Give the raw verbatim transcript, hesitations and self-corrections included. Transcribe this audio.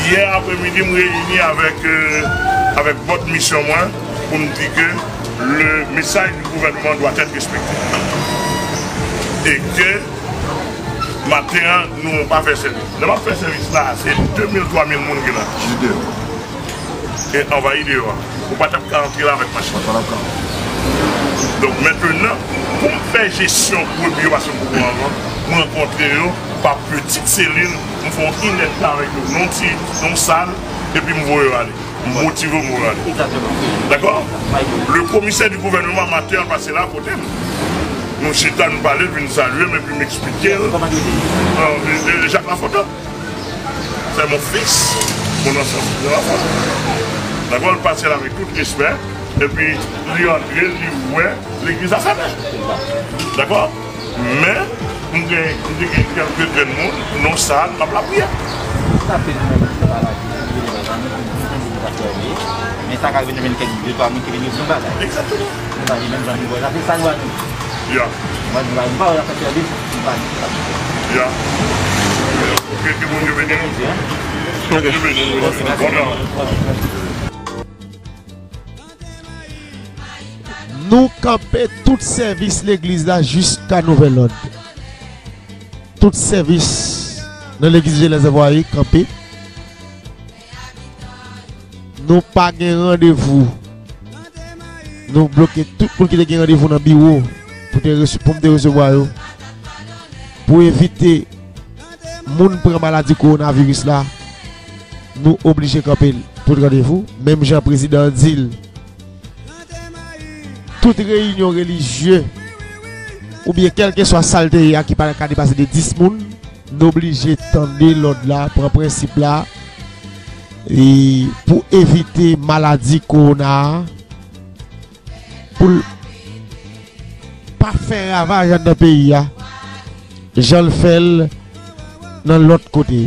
Yè apremidi, m reyini avèk, euh, avèk bòd misyon mwen pou m di ke le message du gouvernement doit être respecté. E ke maten an, nou pa fè sèvis. Lè m ap fè sèvis la, se de mil, twa mil moun ki la. Ki deyò. E anvayi deyò a. Ou pa t ap ka antre la avèk machin. Ou pa t ap ka. Donk, mentnan, pou m fè jesyon brebis yo, paske m poko anvan, m rankontre yo pa pitit selil, m fè yon inèdtan avèk yo. Nan yon ti, nan yon sal, epi m voye yo ale. M motive yo, m voye yo ale. Egzakteman. Dakò? Le commissaire du gouvernement, maten an, pase la kote m. Nou chita, nou pale, l vin salye m, epi m eksplike l. Kòman li rele? Euh, euh, Jacques Lafontant. C'est mon fils, mon enfant, de la famille. Dakò, l pase la avèk tout respè, epi li antre, li wè legliz la fèmen. Dakò? Men, m gen, m te gen kèlke grenn moun, nan sal, m ap lapriyè. Sa fè nou menm, se pa la, nou vin nan zami, nou vin nan zami, men sa ka vin vin kèk de twa moun ki vin di yon bagay. Egzakteman. Nou pa vin menm zami, nou pa vin sa nou a nou. Ya. Mwen, nou pa, nou pa wè la fè sèvis, nou pa di sa. Ya. Ke, ke Bondye beni nou. Bondye beni nou. Kontan. Nou kanpe tout sèvis legliz la jiska nouvèl òd. Tout sèvis nan legliz Jenès Envwaye kanpe. Nou pa gen randevou. Nou bloke tout moun ki te gen randevou nan biwo pou te rese-, pou m te resevwa yo. Pou evite moun pran maladi kowonaviris la, nou oblije kanpe tout randevou. Menm jan prezidan an di l, tout reyinyon relijye oubyen kèlkeswa sa l te ye a ki pa ka depase de dis moun, nou oblije tande lòd la, pran prensip la, e pou evite maladi kowona a, pou l pa fè ravaj anndan peyi a, jan l fè l nan lòt kote.